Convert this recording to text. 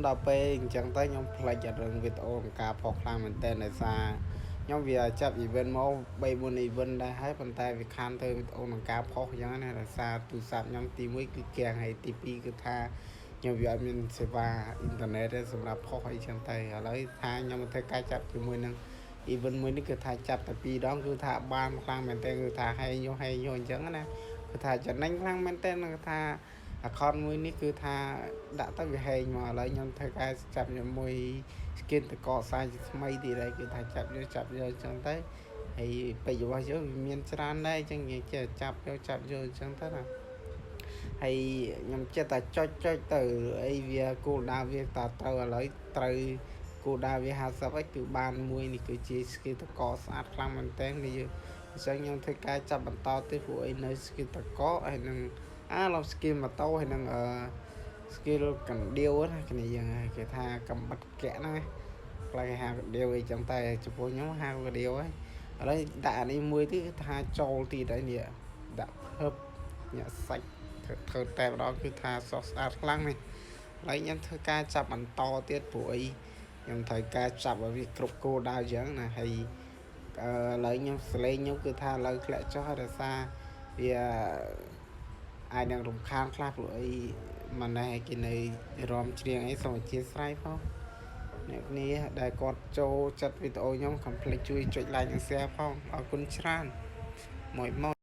ដល់ពេលអញ្ចឹងទៅខ្ញុំផ្លេចរឿងវីដេអូក្នុងការផុសខ្លាំងមែនតើដោយសារខ្ញុំវាចាប់ event មក3 4 event ដែរហើយប៉ុន្តែវាខានទៅវីដេអូក្នុងការផុសអញ្ចឹងណាដោយសារទូរស័ព្ទខ្ញុំទី1គឺគាំងហើយទី2គឺថាខ្ញុំវាអត់មានសេវាអ៊ីនធឺណិតទេសម្រាប់ផុសអីចឹងទៅឥឡូវថាខ្ញុំមកធ្វើការចាប់ជាមួយនឹង event មួយនេះគឺថាចាប់តែពីរដងគឺថាបានខ្លាំងមែនតើគឺថាហែងញុះហែងញុះអញ្ចឹងណាគឺថាចំណេញខ្លាំងមែនតើគឺថា account មួយនេះគឺថាដាក់ទៅវាហែងមកឥឡូវខ្ញុំធ្វើការចាប់ជាមួយ skin តកសាជាថ្មីទៀតហើយគឺថាចាប់យកចាប់យកអញ្ចឹងទៅហើយពេជ្ររបស់យើងវាមានច្រើនដែរអញ្ចឹងយើងចេះចាប់យកចាប់យកអញ្ចឹងទៅណាហើយខ្ញុំចេះតែចុចចុចទៅអីវាគោលដៅវាតត្រូវឥឡូវត្រូវគោលដៅវា50ហើយគឺបានមួយនេះគឺជា skill តកស្អាតខ្លាំងមែនតើនេះយើងអញ្ចឹងខ្ញុំធ្វើការចាប់បន្តទៀតព្រោះអីនៅ skill តកហើយនឹងអាឡប់ skill ម៉ូតូហើយនឹងអឺ skill កណ្ដៀវណាគ្នាយើងគេថាកំបិតកៈហ្នឹងខ្លះគេហៅកណ្ដៀវអីចឹងតែចំពោះខ្ញុំហៅកណ្ដៀវហើយឥឡូវដាក់អានេះមួយទៀតគឺថាចូលទៀតហើយនេះដាក់ភឹបញាក់សាច់ធ្វើតែម្ដងគឺថាសោះស្អាតខ្លាំងនេះឥឡូវខ្ញុំធ្វើការចាប់បន្តទៀតព្រោះអីខ្ញុំត្រូវការចាប់ឲ្យវាគ្រប់គោលដៅចឹងណាហើយអឺឥឡូវខ្ញុំសលេងខ្ញុំគឺថាឥឡូវធ្លាក់ចុះហើយដោយសារវាអាចនឹងរំខានខ្លះព្រោះអីម៉ណេះគេនៅរំច្រៀងអីសូមអធិស្ឋានផងអ្នកគ្នាដែលគាត់ចូលចិត្តវីដេអូខ្ញុំកុំភ្លេចជួយចុច like និង share ផងអរគុណច្រើនមួយមក។